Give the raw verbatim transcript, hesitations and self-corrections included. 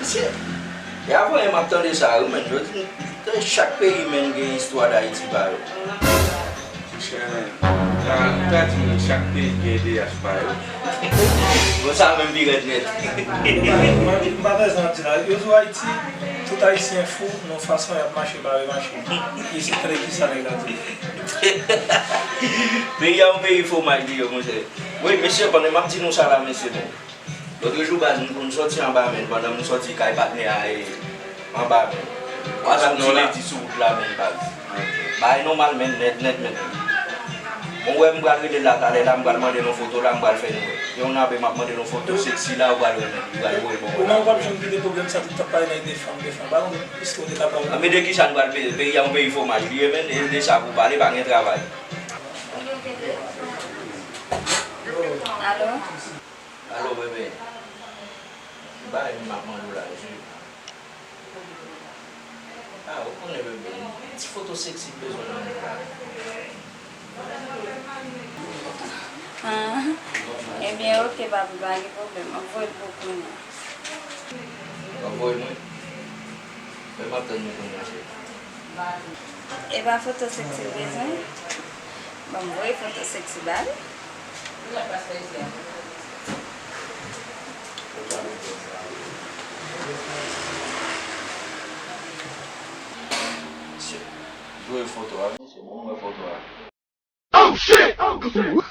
Mesye, e avan yè m ap tande sa yo, menn. Yo di, chak peyi, menn, gen istwa Dayiti pa yo. Monchè, menn, ta, ta di, menn, chak peyi gen D H pa yo. Bon, sa menm pi rèd nèt. M pa, m pa, m pa bezwen ap di la. Yo di Ayiti, tout Ayisyen fou, nan fason y ap mache, bare mache. E se trè ki sa nèg la di. Peyi a yon peyi fomaj li ye, monchè. Wi, mesye, pandan m ap di nou sa la, mesye, bon. Lòt jou, baz, m, m sòti anba, menn, pandan m sòti kay patnè a, e, anba, menn. Baz, yon ti ledi sou wout la, menn, baz. Bagay nòmal, menn, nèt, nèt, menn. Bon, wè, m pral rele l la talè la, m pral mande l yon foto la, m pral fè nou wè. Gen yon nabe m ap mande l yon foto seksi la, ou pral wè, menn. Ou pral voye bon. Ou menm, ou p ap janm kite pwoblèm sa, tout tan pale nèg de fanm, de fanm. Pa konn, piske ou te ka pale. Anben, de ki sa n pral peye? Peyi a yon peyi fomaj li ye, menn, e de sa pou pale, pa gen travay. Alo? Alo, bebe. Ki bagay m ap mande w la, mesye? Ah, ou konnen, bebe, ti foto seksi m bezwen nan men la. Ah, ebyen, oke, papi, pa gen pwoblèm. M ap voye l pou ou kounye a. W ap voye mwen? Men m ap tann nou kounye a, cheri. E pa foto seksi l bezwen? Ban m voye foto seksi ba li. Mesye, voye foto a, mesye, ban m wè foto a. Oh shit! Oh shit!